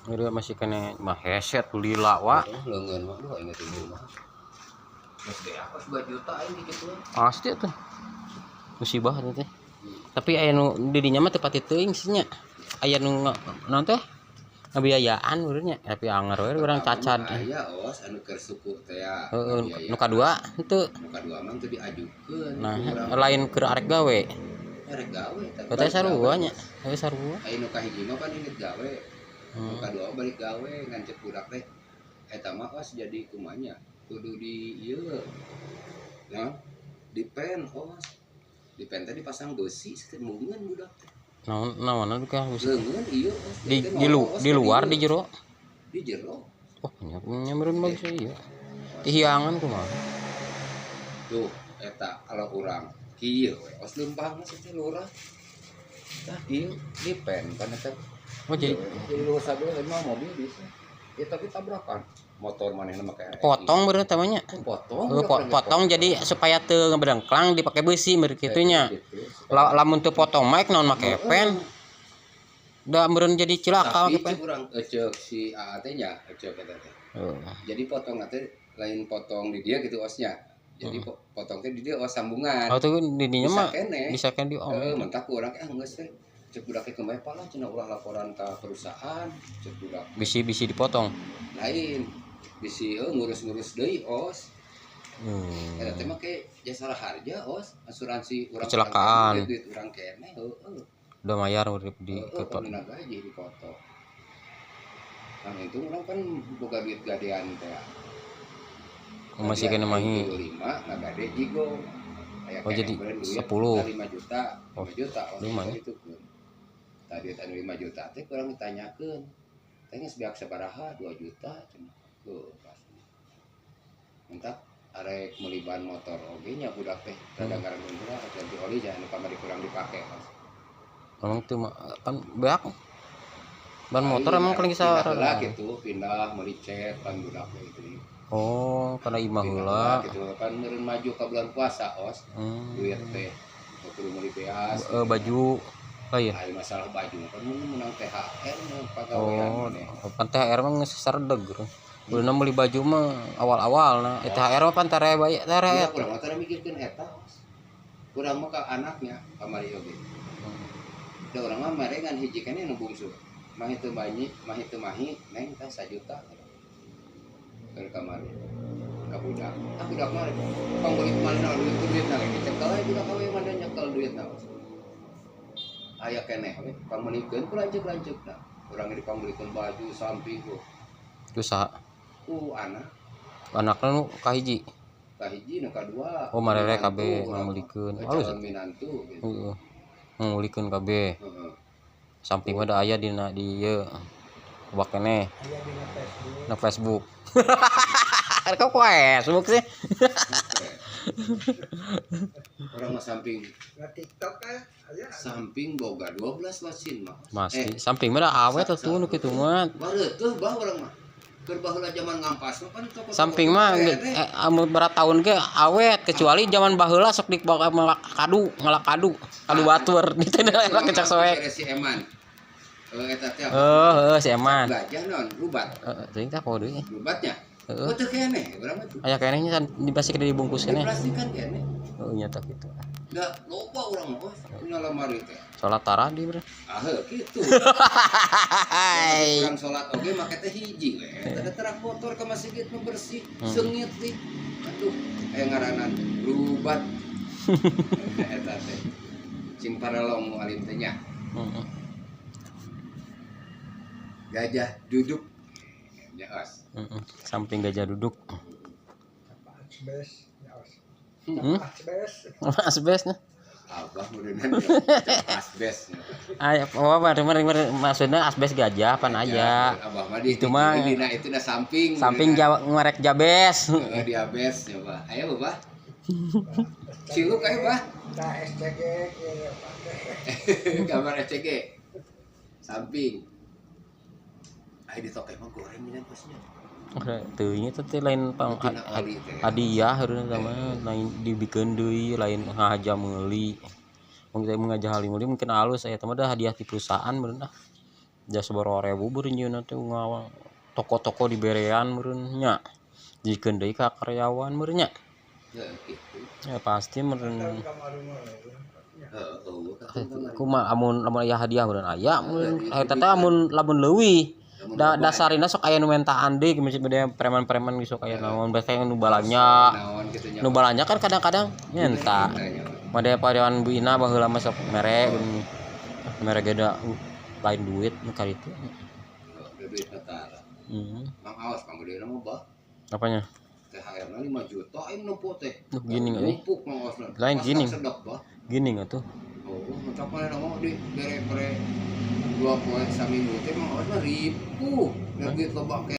Ngeri masih kene mah heset lila wa. Leungeun mah duh aing teh mah. Geus ge apa 2 juta aing kitu. Pasti tuh. Musibah teh. Tapi aya nu di dinya mah teu pati teuing sih nya. Aya nu naon teh? Ngabiayaan meureun nya, tapi anger we urang cacad. Aya os anu keur suku teh ya. Heeh, nu kadua henteu. Nu kadua mah teu diajukeun. Nah, lain keur arek gawe. Arek gawe tapi Teh sarua nya. Heuh sarua. Aya nu kahiji mah pan inget gawe. Nu kadua balik gawe ngan cek budak teh. Eta mah os jadi kumanya kudu di ieu. Nah, di pen os. Di pen teh dipasang besi satemungeun budak teh. Naon naon ka besi. Leungeun ieu os. Di luar di jero. Di jero. Oh, nya meureun bagus ieu. Tihiangan kumaha. Tuh, eta kalau urang kieu we os leumpang mah teh lurah. Tah kieu di pen kan eta. Oh, jadi luhur sabelah mah mobil bisa. Ya tapi tabrakan. Motor manehna make RX. Potong meureun teh mah nya. Potong. Potong jadi supaya teu ngebedengklang dipake besi meureun kitu nya. Lamun teu potong mah naon make pen. Da meureun jadi cilaka make pen. Tapi urang eceuk si AA teh nya, eceuk eta teh. Jadi potong teh lain potong di dia gitu osnya. Jadi potong teh di dia os sambungan. Oh tuh di dinya mah bisa keneh di om. Heeh, mentak urang ah geus teh. Cek budak teh kembali palah cenah ulah laporan ka perusahaan, cek budak. Bisi-bisi dipotong. Lain. Bisi ngurus-ngurus deui os. Eta teh make jasa harja os, asuransi urang kecelakaan. Duit urang keneh heueuh. Udah mayar urip di kepot. Gaji dipotong. Kan itu urang kan boga duit gadean teh. Masih kena mahi. 5 ngagade jigo. Oh jadi 10. 5 juta, 5 juta lumayan itu. Tadi anu 5 juta teh kurang ditanyakeun. Teh geus beak sabaraha 2 juta cenah. Heuh pasti. Entak arek meuli ban motor oge nya budak teh rada ngarangun heula ganti oli nya anu kamari kurang dipake. Emang teu kan beak ban motor emang paling bisa heula kitu pindah meuli cat pan budak teh gitu. Oh, karena imah heula kitu kan meureun maju ka bulan puasa os. Duit teh kudu meuli beas. Baju lain. Ai masalah baju kan menang THR mah pagawean maneh. Oh, pan THR mah geus saredeg. Kudu meuli baju mah awal-awalna. THR mah pan tare bae tare. Urang mah tara mikirkeun eta. Urang mah ka anaknya kamari oge. Da urang mah mere ngan hiji keneh nu bungsu. Mahi teu banyi, mahi teu mahi, neng tah 1 juta. Keur kamari. Ka budak. Ah budak mah pangbeuli manehna duit-duitna ge dicekel we budak we mah nyekel duitna. Aya keneh we pangmeulikeun ku lanceuk-lanceukna. Urang ge dipangmeulikeun baju samping ku. Ku saha? Ku anak. Anakna nu kahiji. Kahiji nu kadua. Oh marere kabeh ngameulikeun. Alus minantu gitu. Heeh. Ngameulikeun kabeh. Heeh. Samping mah da aya dina di ieu. Bak keneh. Aya dina Facebook. Na Facebook. Kok Facebook sih? Orang mah samping. Na TikTok aya. Samping boga 12 wasin mah. Masih samping mah da awet atuh nu kitu mah. Bareutuh bah urang mah. Keur baheula zaman ngampas mah kan toko. Samping mah amun berat tahun ge awet kecuali zaman baheula sok dibawa ngalak kadu, kadu batur di teh kecak soek. Si Eman. Eta teh. Heuh, si Eman. Gajah naon rubat. Heeh, teuing teh poho deui. Rubatnya. Heeh. Oh teu keneh urang mah. Aya keneh nya di plastik dibungkus keneh. Diplastikan keneh. Heuh nya tah kitu. Da loba urang mah dina lamari teh. Salat tarah di bre. Ah heuh kitu. Urang salat oge make teh hiji we. Eta terak motor ka masjid mah bersih, seungit teh. Aduh, aya ngaranan rubat. Eta teh. Cing paralong nu alim teh nya. Heeh. Gajah duduk. Ya os. Samping gajah duduk. Asbes, ya os. Asbes. Asbes nya. Abah meureunna asbes. Aya apa maksudna asbes gajah pan aya. Abah mah di itu mah dina itu na samping. Samping ngarek jabes. Heeh, diabes ya, Bah. Ayo, Bah. Ciluk ayo, Bah. Tah SCG ieu Gambar SCG. Samping. Ayo di toke mah goreng minang kosnya. Teuing eta teh lain pang hadiah heureun mah lain dibikeun deui lain ngahaja meuli. Mun kita ngajah meuli mungkin alus aya teh mah hadiah ti perusahaan meureun ah. Jasa 2000 beureun nyieunna teh ngawa toko-toko diberean meureun nya. Jikeun deui ka karyawan meureun nya. Ya gitu. Ya pasti meureun. Tahun kemarin mah ya. Heeh, eueuh ka kamari. Kumaha amun lamun aya hadiah meureun aya meureun eta teh amun lamun leuwih. Da dasarina sok aya nu mentaan deui ke masjid beda preman-preman ge sok aya naon basa nu balanya. Naon kitu nya. Nu balanya kan kadang-kadang nyenta. Made padewan Bu Ina baheula mah sok mere geuning. Mere ge da lain duit nu karitu. Duit tara. Heeh. Mang awas kang gede mah bah. Apanya? THR na 5 juta aing nempo teh. Duh, gini nggak, eh? Numpuk mang awas. Lain gini. Sedok bah. Gini nggak tuh? Oh, macam mana nama di bere-bere 2 poe saminggu teh mang awas mah ripuh. Dan duit loba.